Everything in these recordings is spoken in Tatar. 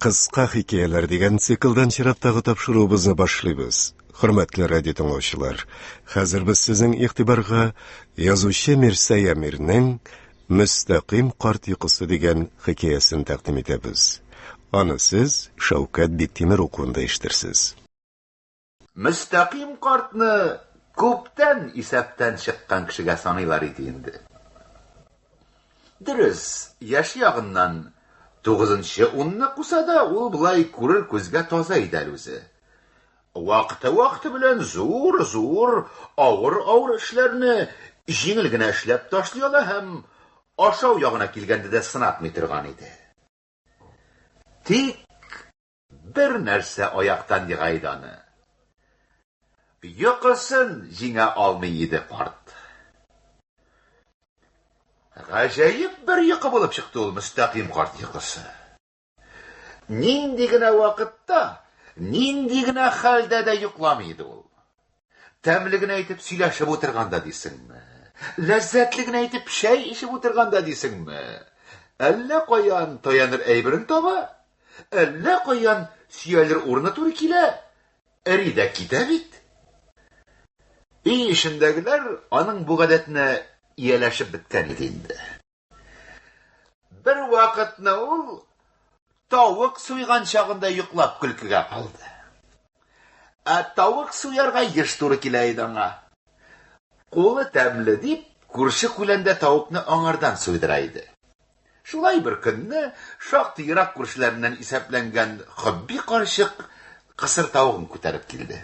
Кыска хикәяләр дигән циклдан чираттагы тапшыруыбызны башлыйбыз. Хөрмәтле радио тыңлаучылар, хәзер без сезнең игътибарга язучы Мирсәй Әмирнең Мөстәкыйм карт йокысы дигән хикәясен тәкъдим итәбез. Аны сез Шәүкәт Биктимер укуында ишетерсез. Мөстәкыйм картны күптән исәптән чыккан кешегә саныйлар иде инде. Дөрес, яшь ягыннан тугызынчы унны куса да, ул болай күрер күзгә таза иде әле үзе. Вакыты-вакыты белән зур-зур, авыр-авыр эшләрне җиңел генә эшләп ташлый ала һәм ашау ягына килгәндә дә сынатмый торган иде. Тик бер нәрсә аяктан ега иде аны. Йокысын җиңә алмый иде карт. Гаҗәеп бер йокы булып чыкты ул Мөстәкыйм карт йокысы. Нинди генә вакытта, нинди генә хәлдә дә йокламый иде ул. Тәмле генә итеп сөйләшеп утырганда дисеңме? Ләззәтле генә итеп чәй эчеп утырганда дисеңме? Әллә каян таяныр әйберен таба, әллә каян сөялер урыны туры килә, эри дә китә бит. Өй эчендәгеләр аның бу гадәтенә ияләшеп беткән иде инде. Бер вакытны ул тавык суйган чагында йоклап көлкегә калды. Ә тавык суярга еш туры килә иде аңа. Кулы тәмле дип, күрше күләндә тавыкны аңардан суйдыра иде. Шулай бер көнне шактый ерак күршеләреннән исәпләнгән Хөбби карчык кысыр тавыгын күтәреп килде.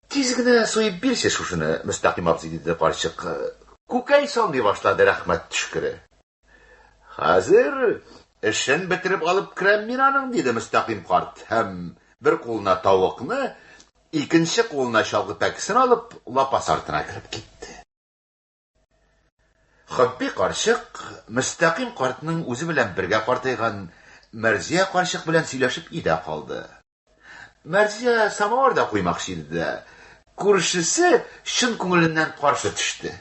Тиз генә суеп бирче шушыны, Мөстәкыйм абзый, диде карчык. Күкәй салмый башлады, рәхмәт төшкере. Хәзер эшен бетереп алып керәм мин аның, диде Мөстәкыйм карт һәм бер кулына тавыкны, икенче кулына чалгы пәкесен алып, лапас артына кереп китте. Хөбби карчык Мөстәкыйм картның үзе белән бергә картайган Мәрзия карчык белән сөйләшеп өйдә калды. Мәрзия самавыр да куймакчы иде дә, күршесе чын күңеленнән каршы төште.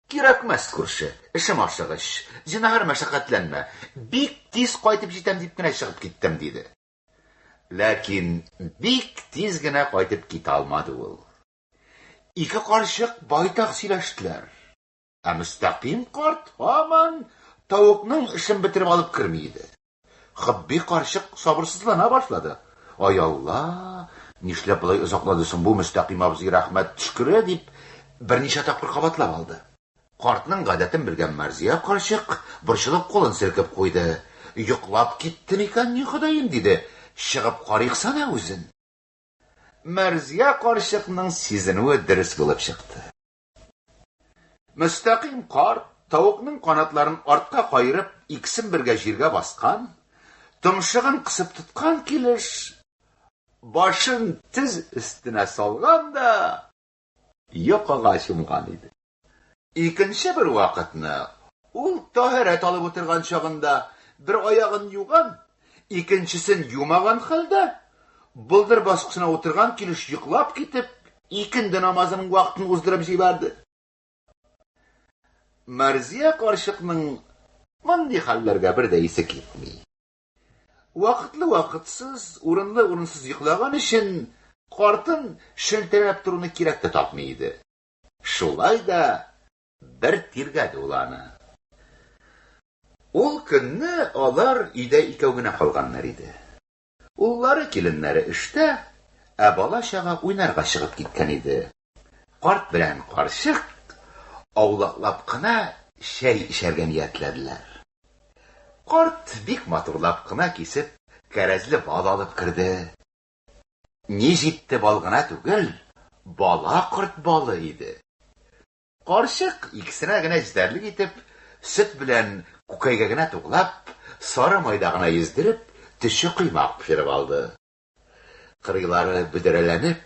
Кирәкмәс, күрше, эшем ашыгыч, зинһар мәшәкатьләнмә, бик тиз кайтып җитәм дип кенә чыгып киттем, диде. Ләкин бик тиз генә кайтып китә алмады ул. Ике карчык байтак сөйләштеләр. Ә Мөстәкыйм карт һаман тавыкның эшен бетереп алып керми иде. Хөбби карчык сабырсызлана башлады. Ай Алла, нишләп болай озаклады соң бу Мөстәкыйм абзый рәхмәт төшкере, дип берничә тапкыр кабатлап алды. Картның гадәтен белгән Мәрзия карчык борчылып кулын селкеп куйды. Йоклап китте микән, ни Ходаем, диде. Чыгып карыйксана үзен. Мәрзия карчыкның сизенүе дөрес булып чыкты. Мөстәкыйм карт тавыкның канатларын артка каерып, икесен бергә җиргә баскан, томшыгын кысып тоткан килеш, башын тез өстенә салган да йокыга чумган иде. Икенче бер вакытны ул таһәрәт алып утырган чагында бер аягын юган, икенчесен юмаган хәлдә, болдыр баскычына утырган килеш йоклап китеп, икенде намазының вакытын уздырып җибәрде. Мәрзия карчыкның мондый хәлләргә бер дә исе китми. Вакытлы-вакытсыз, урынлы-урынсыз йоклаган өчен картын шелтәләп торуны кирәк тә тапмый иде. Шулай да бер тиргәде ул аны. Ул көнне алар өйдә икәү генә калганнар иде. Уллары, киленнәре эштә, ә бала-чага уйнарга чыгып киткән иде. Карт белән карчык аулаклап кына чәй эчәргә ниятләделәр. Карт бик матурлап кына кисеп кәрәзле бал алып керде. Ни җитте бал гына түгел, бала корт балы иде. Карчык икесенә генә җитәрлек итеп, сөт белән күкәйгә генә туглап, сары майда гына йөздереп, төче коймак пешереп алды. Кырыйлары бөдрәләнеп,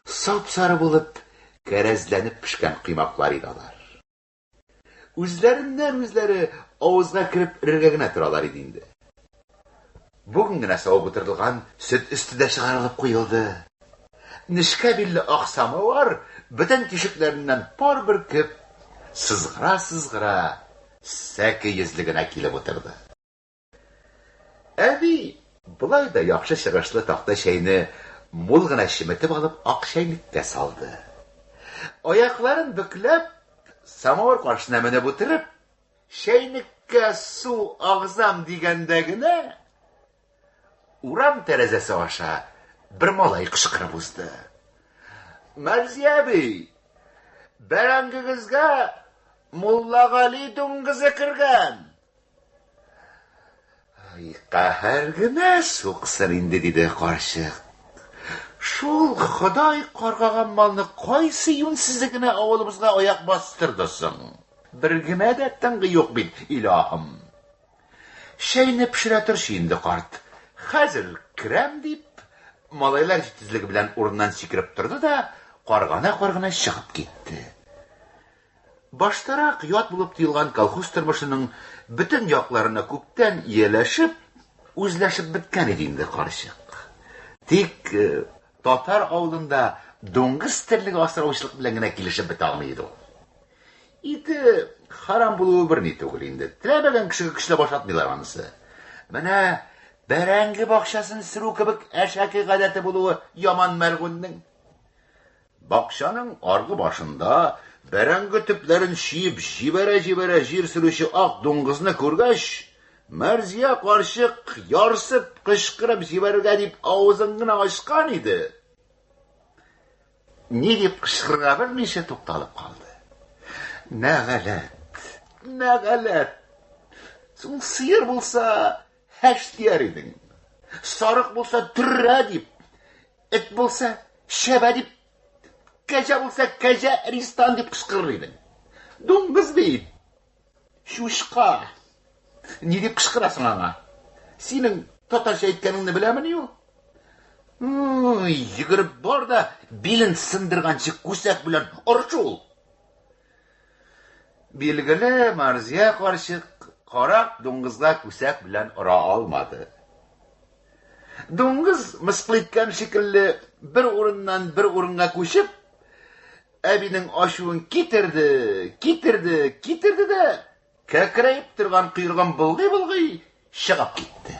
сап-сары булып, кәрәзләнеп пешкән коймаклар иде алар. Үзләреннән-үзләре авызга кереп эрергә генә торалар иде инде. Бүген генә савып утыртылган сөт өсте дә чыгарылып куелды. Нечкә билле ак самовар бөтен тишекләреннән пар бөркеп, сызгыра-сызгыра сәке йөзлегенә килеп утырды. Әби болай да яхшы чыгышлы такта чәйне мул гына чеметеп алып ак чәйнеккә салды. Аякларын бөкләп, самавыр каршына менеп утырып, чәйнеккә су агызам дигәндә генә, урам тәрәзәсе аша бер малай кычкырып узды. Мәрзия әби, бәрәңгегезгә Муллагали дуңгызы кергән. Ай, каһәр генә суксын инде, диде карчык. Шул Ходай каргаган малны кайсы юньсезе генә авылыбызга аяк бастырды соң? Бер генә дә тынгы юк бит, илаһым. Чәйне пешерә торчы инде, карт. Хәзер керәм, дип, малайлар җитезлеге белән урыннан сикереп торды да, каргана-каргана чыгып китте. Баштарак ят булып тоелган колхоз тормышының бөтен якларына күптән ияләшеп, үзләшеп беткән иде инде карчык. Тик э, татар авылында дуңгыз терлеге асраучылык белән генә килешеп бетә алмый иде ул. Ите харам булуы берни түгел инде. Теләмәгән кешегә көчләп ашатмыйлар анысы. Менә бәрәңге бакчасын сөрү кебек әшәке гадәте булуы яман мәлгуньнең. Бакчаның аргы башында бәрәңге төпләрен чөеп җибәрә-җибәрә җир сөрүче ак дуңгызны күргәч, Мәрзия карчык ярсып кычкырып җибәрергә дип авызын гына ачкан иде, ни дип кычкырырга белмичә тукталып калды. Нәгаләт, нәгаләт! Соң сыер булса, һәш дияр идең. Сарык булса, төррә дип, эт булса, шәбә дип, кәҗә булса, кәҗә ристан дип кычкырыр идең. Дуңгыз бит. Чучка. Ни дип кычкырасың аңа? Синең татарча әйткәнеңне беләмени ул? Ой, йөгереп бар да билен сындырганчы күсәк белән ор шул. Билгеле, Марзия карчык карак дуңгызга күсәк белән ора алмады. Дуңгыз мыскыл иткән шикелле бер урыннан бер урынга күчеп, әбинең ачуын китерде, китерде, китерде дә, кәкрәеп торган койрыгын болгый-болгый чыгып китте.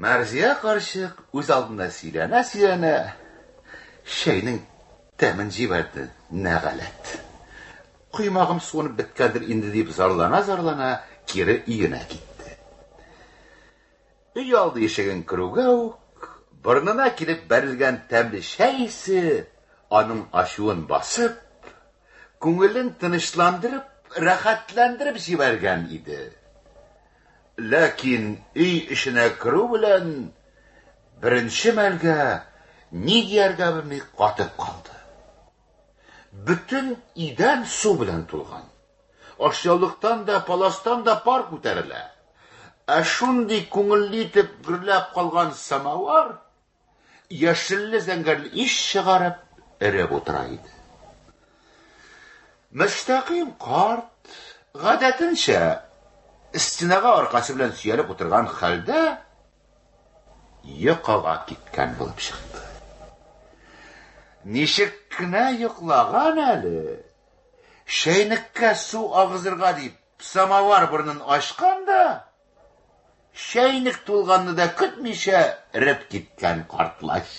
Мәрзия карчык үз алдына сөйләнә-сөйләнә чәйнең тәмен җибәрде, нәгаләт. Коймагым суынып беткәндер инде дип зарлана-зарлана кире өенә китте. Өй алды ишеген керүгә үк борынына килеп бәрелгән тәмле чәй исе аның ачуын басып, күңелен тынычландырып, рәхәтләндереп җибәргән иде. Ләкин өй эченә керү белән беренче мәлгә ни дияргә белми катып калды. Бөтен идән су белән тулган. Ашъяулыктан да, паластан да пар күтәрелә. Ә шундый күңелле итеп гөрләп калган самовар яшелле-зәңгәрле ис чыгарып, эреп утыра иде. Мөстәкыйм карт, гадәтенчә, стенага аркасы белән сөялеп утырган хәлдә йокыга киткән булып чыкты. Ничек кенә йоклаган әле? Чәйнеккә су агызырга дип, самовар борынын ачкан да, Чәйнек тулганны да көтмичә эреп киткән картлач.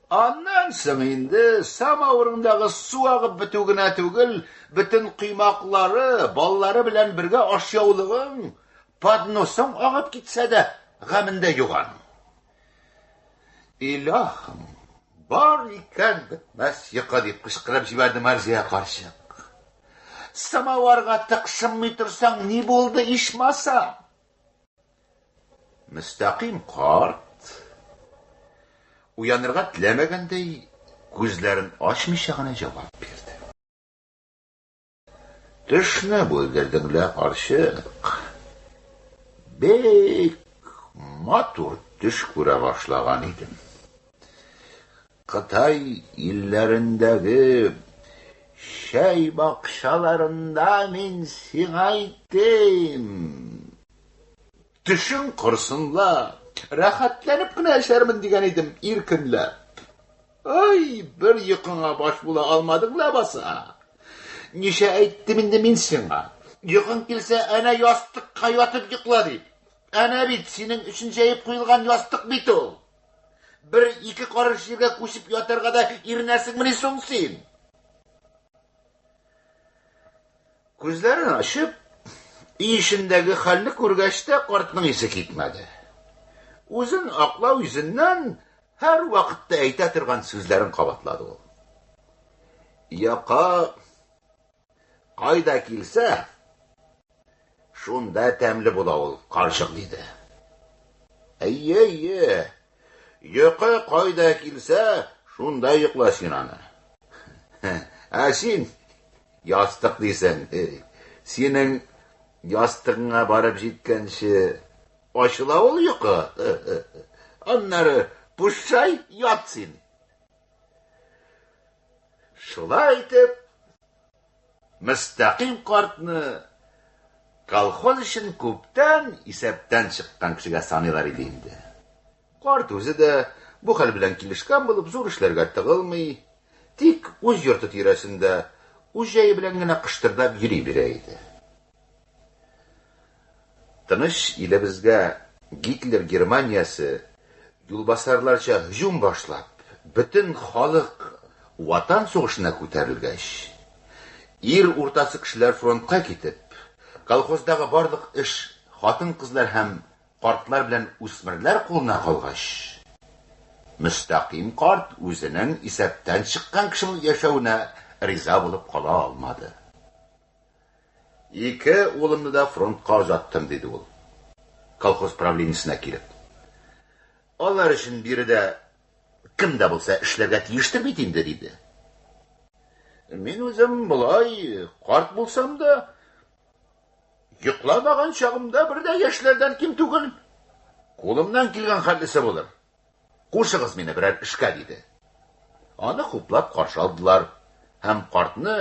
Аннан соң инде самавырыңдагы су агып бетү генә түгел, бөтен коймаклары, баллары белән бергә ашъяулыгың, подносың агып китсә дә, гамендә юк аның. Илаһым, бар икән бетмәс йокы, дип кычкырып җибәрде Мәрзия карчык. Самоварга тыкшынмый торсаң, ни булды ичмаса? Мөстәкыйм карт, уянырга теләмәгәндәй, күзләрен ачмыйча гына җавап бирде. Төшне бүлдердең лә, карчык. Бик матур төш күрә башлаган идем. Кытай илләрендәге чәй бакчаларында мин сиңа әйтим. Төшең корсын ла, рәхәтләнеп кенә эчәрмен дигән идем, иркенләп. Ай, бер йокыңа баш була алмадың ләбаса. Ничә әйттем инде мин сиңа. Йокың килсә, әнә ястыкка ятып йокла дип. Әнә бит синең өчен җәеп куелган ястык бит ул. Бер-ике карыш җиргә күчеп ятарга да иренәсеңмени соң син? Күзләрен ачып, өй эчендәге хәлне күргәч тә картның исе китмәде. Үзен аклау йөзеннән һәрвакытта әйтә торган сүзләрен кабатлады ул. Яка кайда килсә, шунда тәмле була ул, карчык, диде. Әйе, әйе. Йокы кайда килсә, шунда йокла син аны. Ә син ястык дисең. Синең ястыгыңа барып җиткәнче ачыла ул йокы. Аннары пушчай ят син. Шулай итеп, Мөстәкыйм картны колхоз өчен күптән исәптән чыккан кешегә саныйлар иде инде. Карт үзе дә бу хәл белән килешкән булып зур эшләргә тыгылмый, тик үз йорты тирәсендә үз җае белән генә кыштырдап йөри бирә иде. Тыныч илебезгә Гитлер Германиясе юлбасарларча һөҗүм башлап, бөтен халык Ватан сугышына күтәрелгәч, ир уртасы кешеләр фронтка китеп, колхоздагы барлык эш хатын-кызлар һәм картлар белән үсмерләр кулына калгач, Мөстәкыйм карт үзенең исәптән чыккан кеше булып яшәвенә риза булып кала алмады. Ике улымны да фронтка озаттым, диде ул, колхоз правлениесенә килеп. Алар өчен биредә кем дә булса эшләргә тиештер бит инде, диде. Мин үзем болай карт булсам да, йокламаган чагымда бер дә яшьләрдән ким түгел. Кулымнан килгән хәтлесе булыр. Кушыгыз мине берәр эшкә, диде. Аны хуплап каршы алдылар һәм картны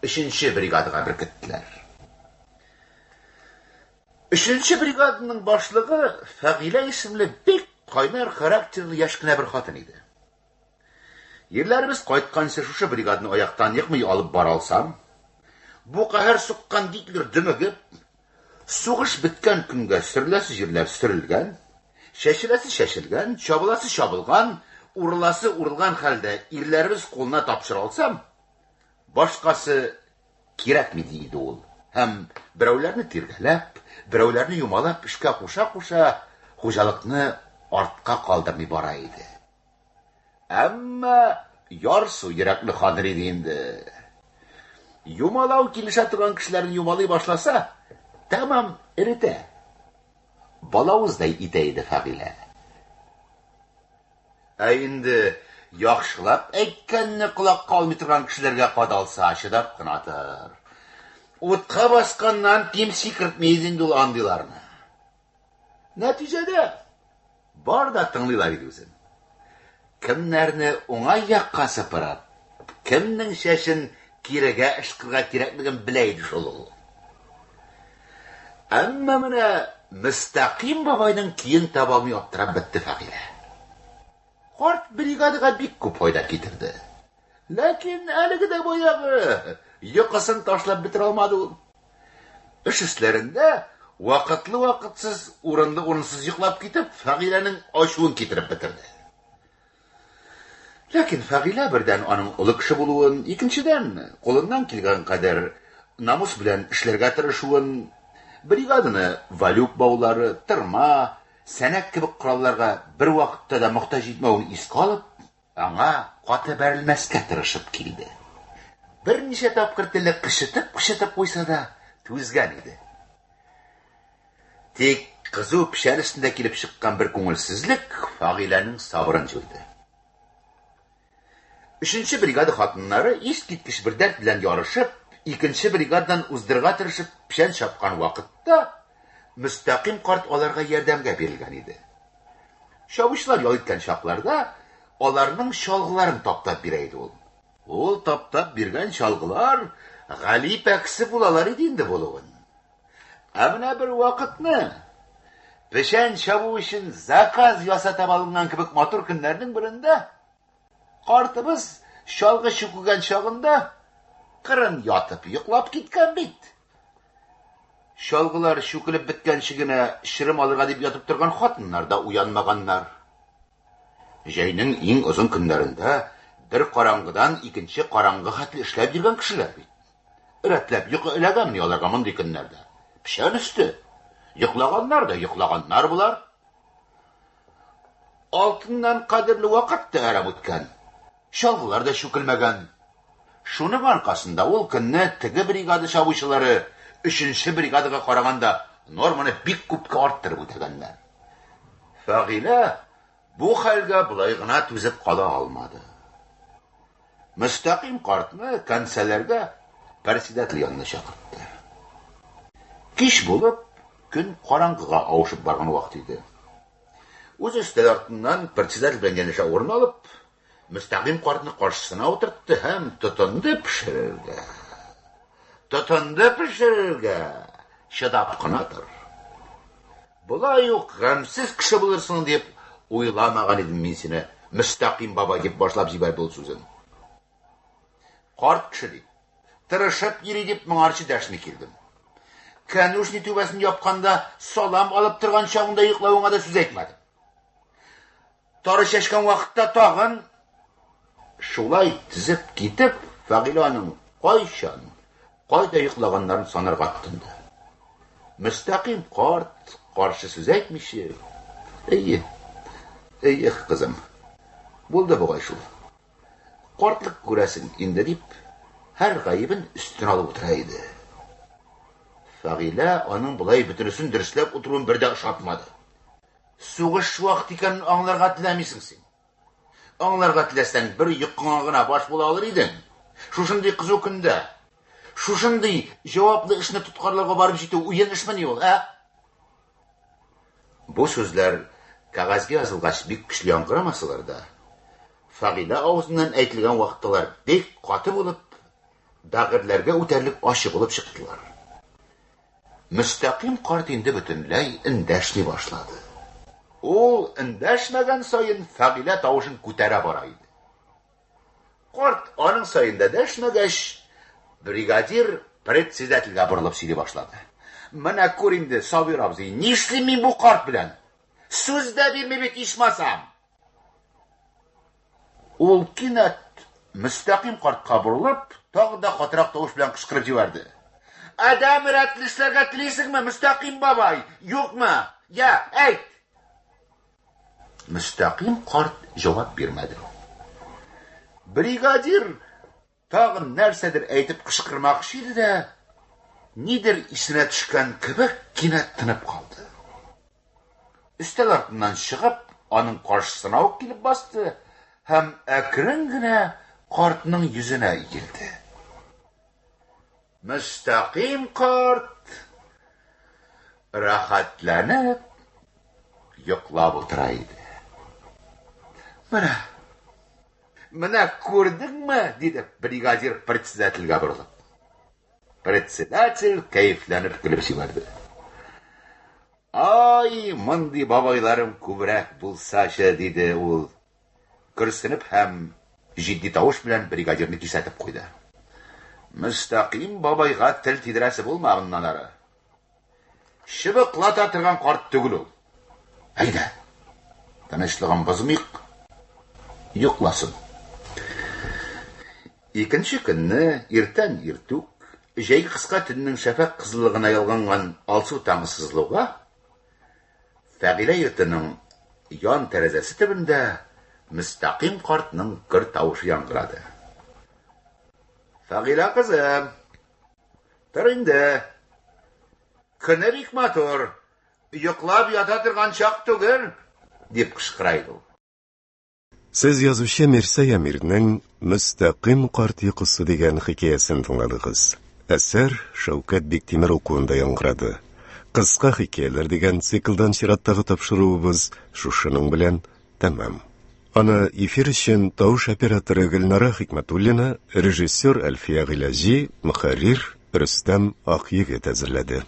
өченче бригадага беркеттеләр. Өченче бригаданың башлыгы Фәгыйлә исемле бик кайнар характерлы яшь кенә бер хатын иде. Ирләребез кайтканчы шушы бригаданы аяктан екмый алып бара алсам, бу каһәр суккан Гитлер дөмегеп, сугыш беткән көнгә сөреләсе җирләр сөрелгән, чәчеләсе чәчелгән, чабыласы чабылган, урыласы урылган хәлдә ирләребез кулына тапшыра алсам, башкасы кирәкми, ди иде ул. Һәм берәүләрне тиргәләп, берәүләрне юмалап эшкә куша-куша хуҗалыкны артка калдырмый бара иде. Әмма ярсу йөрәкле хатын иде инде. Юмалау килешә торган кешеләрне юмалый башласа, тәмам эретә. Балавыздай итә иде Фәгыйлә. Ә инде яхшылап әйткәнне колакка алмый торган кешеләргә кадалса, чыдап кына тор. Утка басканнан ким сикертми иде инде ул андыйларны. Нәтиҗәдә бар да тыңлыйлар иде үзен. Кемнәрне уңай якка сыпырып, кемнең чәчен кирегә ышкырга кирәклеген белә иде шул ул. Әмма менә Мөстәкыйм бабайның көен таба алмый аптырап бетте Фәгыйлә. Карт бригадага бик күп файда китерде. Ләкин әлеге дә баягы йокысын ташлап бетерә алмады ул. Эш өсләрендә вакытлы-вакытсыз, урынлы-урынсыз йоклап китеп, Фәгыйләнең ачуын китереп бетерде. Ләкин Фәгыйлә бердән аның олы кеше булуын, икенчедән, кулыннан килгән кадәр намус белән эшләргә тырышуын, бригаданы валюк баулары, тырма, сәнәк кебек коралларга бервакытта да мохтаҗ итмәвен искә алып, аңа каты бәрелмәскә тырышып килде. Берничә тапкыр теле кычытып-кычытып куйса да, түзгән иде. Тик кызу печән өстендә килеп чыккан бер күңелсезлек Фагыйләнең сабырын җуйды. Өченче бригада хатыннары искиткеч бер дәрт белән ярышып, икенче бригададан уздырырга тырышып печән чапкан вакытта Мөстәкыйм карт аларга ярдәмгә бирелгән иде. Чабучылар ял иткән чакларда аларның чалгыларын таптап бирә иде ул. Ул таптап биргән чалгылар Гали пәкесе булалар иде инде булуын. Ә менә бер вакытны печән чабу өчен заказ ясатып алынган кебек матур көннәрнең берендә картыбыз чалгы чүкегән чагында кырын ятып йоклап киткән бит. Чалгылар чүкелеп беткәнче генә черем алырга дип ятып торган хатыннар да уянмаганнар. Җәйнең иң озын көннәрендә бер караңгыдан икенче караңгы хәтле эшләп йөргән кешеләр бит. Рәтләп йокы эләгәмени аларга мондый көннәрдә? Печән өсте. Йоклаганнар да йоклаганнар болар. Алтыннан кадерле вакыт та әрәм үткән. Чалгылар да чүкелмәгән. Шуның аркасында ул көнне теге бригада чабучылары өченче бригадага караганда норманы бик күпкә арттырып үтәгәннәр. Фәгыйлә бу хәлгә болай гына түзеп кала алмады. Мөстәкыйм картны кәнсәләргә председатель янына чакыртты. Кич булып, көн караңгыга авышып барган вакыт иде. Үз өстәл артыннан председатель белән янәшә урын алып, Мөстәкыйм картны каршысына утыртты һәм тотынды пешерергә. Тотынды пешерергә. Чыдап кына тор. Болай ук гамьсез кеше булырсың дип уйламаган идем мин сине, Мөстәкыйм бабай, дип башлап җибәрде ул сүзен. Карт кеше дип, тырышып йөри дип моңарчы дәшми килдем. Кәнүшни түбәсен япканда салам алып торган чагында йоклавыңа да сүз әйтмәдем. Тары чәчкән вакытта тагын шулай тезеп китеп, Фәгыйлә аның кайчан, кайда йоклаганнарын санарга тотынды. Мөстәкыйм карт каршы сүз әйтмичә, "Әйе, әйе, кызым. Булды бугай шул. Картлык күрәсең инде", дип, һәр гаебен өстенә алып утыра иде. Фәгыйлә аның болай бөтенесен дөресләп утыруын бер дә ошатмады. Сугыш вакыт икәнен аңларга теләмисең син. Аңларга теләсәң, бер йокыңа гына баш була алыр идең. Шушындый кызу көндә, шушындый җаваплы эшне тоткарларга барып җитү уен эшмени ул, ә? Бу сүзләр кәгазьгә язылгач бик көчле яңгырамасалар да, Фагыйлә авызыннан әйтелгән вакытталар бик каты булып, бәгырьләргә үтәрлек ачы булып чыктылар. Мөстәкыйм карт инде бөтенләй эндәшми башлады. Ул эндәшмәгән саен Фәгыйлә тавышын күтәрә бара иде. Карт аның саен да дәшмәгәч, бригадир председательгә борылып сөйли башлады. Менә күр инде, Сабир абзый, нишлим мин бу карт белән? Сүз дә бирми бит ичмасам. Ул кинәт Мөстәкыйм картка борылып, тагын да катырак тавыш белән кычкырып җибәрде. Адәм рәтле эшләргә телисеңме, Мөстәкыйм бабай, юкмы? Я, әйт! Мөстәкыйм карт җавап бирмәде. Бригадир тагын нәрсәдер әйтеп кычкырмакчы иде дә, нидер исенә төшкән кебек, кинәт тынып калды. Өстәл артыннан чыгып, аның каршысына ук килеп басты һәм әкрен генә картның йөзенә иелде. Мөстәкыйм карт рәхәтләнеп йоклап утыра иде. Менә, менә күрдеңме, диде бригадир председательгә борылып. Председатель кәефләнеп көлеп җибәрде. Ай, мондый бабайларым күбрәк булсачы, диде ул. Көрсенеп һәм җитди тавыш белән бригадирны кисәтеп куйды. Мөстәкыйм бабайга тел тидерәсе булма моннан ары. Чыбыклата торган карт түгел ул. Әйдә, тынычлыгын бозмыйк, йокласын. Икенче көнне иртән иртүк, җәйге кыска төннең шәфәкъ кызыллыгына ялганган алсу таңы сызылуга, Фәгыйлә йортының ян тәрәзәсе төбендә Мөстәкыйм картның көр тавышы яңгырады. Фәгыйлә кызым, тор инде. Көне бик матур, йоклап ята торган чак түгел, дип кычкыра иде ул. Сез язучы Мирсәй Әмирнең Мөстәкыйм карт йокысы дигән хикәясен тыңладыгыз. Әсәр Шәүкәт Биктимер укуында яңгырады. Кыска хикәяләр дигән циклдан чираттагы тапшыруыбыз шушының белән тәмам. Аны эфир өчен тавыш операторы Гөлнара Хикмәтуллина, режиссер Әлфия Гыйләҗи, мөхәррир Рөстәм Акъегет әзерләде.